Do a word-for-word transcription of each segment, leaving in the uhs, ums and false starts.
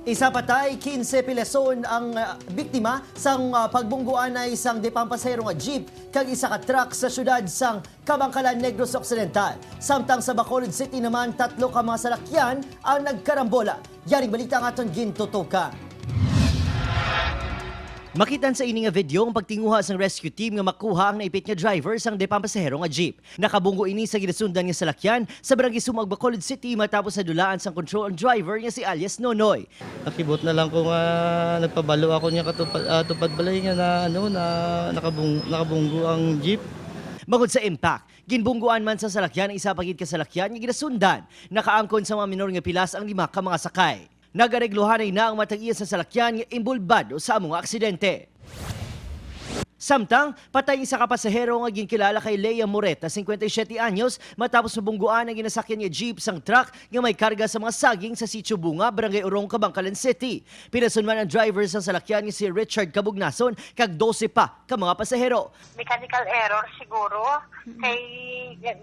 Isa patay, kinse pilason ang, ah, biktima sang, ah, pagbungguanay sang depang pasahero nga jeep kag isa ka truck sa siyudad sang Kabankalan, Negros Occidental. Samtang sa Bacolod City naman, tatlo ka mga salakyan ang nagkarambola. Yaring balita ang aton gintutukan. Makitan sa ini nga video ang pagtinguha sang rescue team nga makuha ang naipit nga driver sang depang pasahero nga jeep. Nakabunggo ini sa ginasundan nga salakyan sa Barangay Sumag, Bacolod City, matapos nadulaan sang kontrol ang driver nga si alias Nonoy. Nakibot na lang ko nga nagpabalo ako niya katupad, ah, tupad balay nga na, ano, na nakabung-, nakabunggo ang jeep. Bangod sa impact, ginbungguan man sa salakyan ang isa pa gid ka salakyan nga ginasundan. Nakaangkon sa mga minor nga pilas ang lima ka mga sakay. Nagaregluhanay na ang matag-iya sa salakyan nga imbulbado sa amo nga aksidente. Samtang, patay isa ka pasahero nga ginkilala kay Lea Moreta, cincuenta y siete anyos, matapos mabungguan ang ginasakyan nga jeep sang truck nga may karga sa mga saging sa Sitio Bunga, Barangay Orong, Kabankalan City. Pilason man ang driver sang salakyan nga si Richard Kabugnason kag dose pa ka mga pasahero. Mechanical error siguro, kay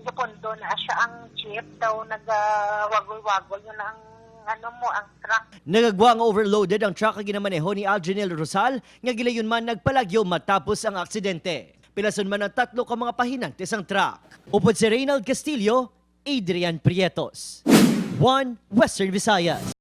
napondo na siya ang jeep, daw nagawagol-wagol yun ang, ano mo, ang truck. Nagagwa nga overloaded ang truck nga ginamaneho ni Algenel Rosal, nga gilayon man nagpalagyo matapos ang aksidente. Pilason man ang tatlo ka mga pahinante sang truck. Upod si Reynald Castillo, Adrian Prietos, One Western Visayas.